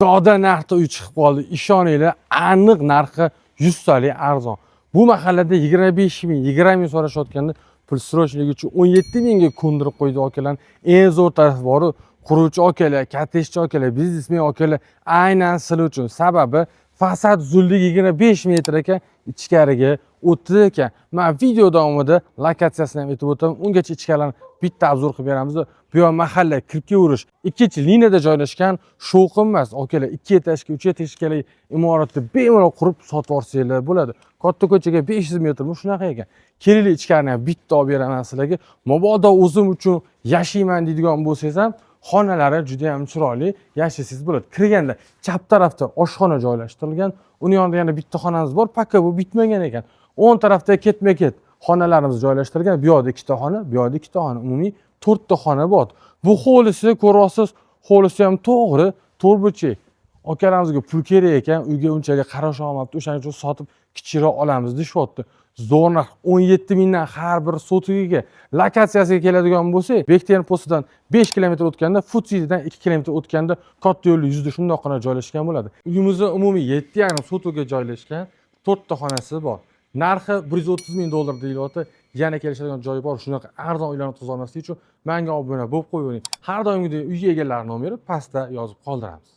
Doda narxda uy chiqib qoldi. Ishoninglar, aniq narxi 100 talik arzon. Bu mahallada 25 ming, 20 ming so'rashayotganda pul срочный ligi uchun 17 mingga ko'ndirib qo'ydi akalar. Eng zo'r tarafi boru, quruvchi akalar, katta ishchi akalar, biznesmen akalar aynan sizlar uchun. Sababi fasad uzunligi 25 metr ekan, ichkariga 30 ekan. Men video davomida lokatsiyasini ham aytib o'taman. Ungacha ichkarilarni bitta обзор qilib beramiz. Bu yoq mahalla Kirkevurish ikkinchi liniyada joylashgan, shovqin emas akalar, 2 этаж ga, 3 этаж gali imoratni bemalol qurib sotib olsanglar bo'ladi. Katta ko'chaga 500 metrmi, shunaqa ekan. Kelinglar, ichkarini ham bitta olib beraman sizlarga. Mabodo o'zim uchun yashayman deydigan bo'lsangiz ham, xonalari juda ham chiroyli, yashasangiz bo'ladi. Kirganda chap tarafda oshxona joylashtirilgan. Uni yonida yana bitta xonamiz bor, пока bu bitmagan ekan. O'ng tarafda ketma-ket xonalarimiz joylashtirilgan. Bu yoqda ikkita xona, bu yoqda ikkita xona, umumiy to'rtta xona bor. Bu hovlisi ko'ryapsiz, hovlisi ham to'g'ri to'rtburchak. Akalarimizga pul kerak ekan, uyga unchalik qarasha olmabdi, o'shaning uchun sotib kichikroq olamiz deyishyapti. Zo'r narx, 17 mingdan har bir sotigiga. Lokatsiyasiga keladigan bo'lsak, Bektemir postidan 5 kilometr o'tganda, Food Citydan 2 kilometr o'tganda katta yo'lni yuzida shundoqqina joylashgan bo'ladi. Uyimizni umumiy 7,5 sotiga joylashgan, to'rtta xonasi bor. Narxi 130 ming dollar deyilyapti. Yana kelishadigan joyi bor. Shunaqa arzon uylarni o'tkazolmaslik uchun menga obuna bo'lib qo'yavering. Har doimgidek uy egalari nomeri pastda yozib qoldiramiz.